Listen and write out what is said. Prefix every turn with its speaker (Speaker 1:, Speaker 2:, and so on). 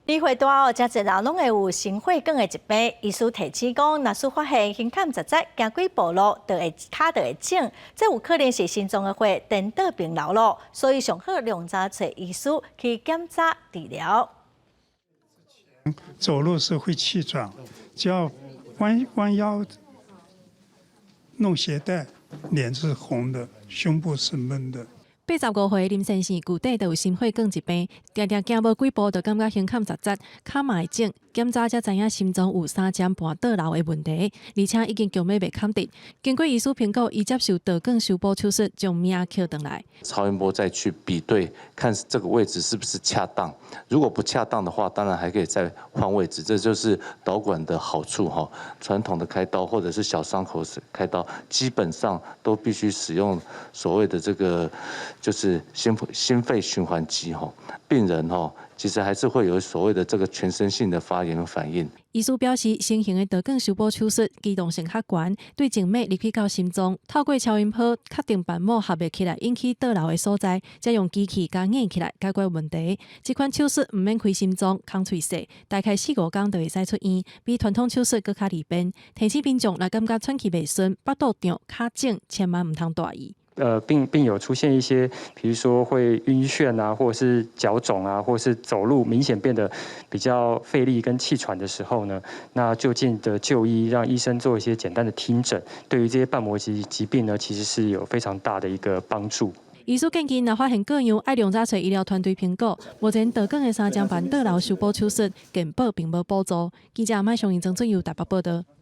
Speaker 1: 年歲大哦，誠濟人攏會有心血管的疾病。醫師提醒講，若是發現胸坎窒窒，行幾步路就會跤就會腫，這有可能是心臟的血顛倒並流咯。所以上好量早揣醫師去檢查治療。
Speaker 2: 走路是會氣喘，只要彎彎腰、弄鞋帶，臉是紅的，胸部是悶的。
Speaker 3: 85歲林先生舊底就有心血管疾病，定定行無幾步就感覺胸坎窒窒，跤嘛會腫，檢查才知影心臟有三尖瓣倒流的問題，而且已經強欲袂崁得。經過醫師評估，伊接受導管修補手術，將命抾轉來。
Speaker 4: 超音波再去比對，看這個位置是不是恰當。如果不恰當的話，當然還可以再換位置。這就是導管的好處哈。傳統的開刀或者是小傷口開刀，基本上都必須使用所謂的這個就是心肺循環機哈。病人哈，其實還是會有所謂的這個全身性的發炎反應。
Speaker 3: 醫師表示，新型的導管修補手術機動性較懸，對靜脈入去到心臟，透過超音波確定瓣膜合袂起來，引起倒流的所在，再用機器共壓起來解決問題。這款手術毋免開心臟，工喙細，大概四五工就會使出院，比傳統手術閣較利便。提醒民眾若感覺喘氣袂順、腹肚脹、跤腫，千萬毋通大意。
Speaker 5: 病友出現一些，比如說會暈眩啊，或者是腳腫啊，或是走路明顯變得比較費力跟氣喘的時候呢，那就近的就醫，讓醫生做一些簡單的聽診，對於這些瓣膜疾病呢，其實是有非常大的一個幫助。
Speaker 3: 醫師建議，若發現各樣，愛量早揣醫療團隊評估。目前導管的三尖瓣倒流修補手術，健保並無補助。記者麥雄英、曾俊佑台北報道。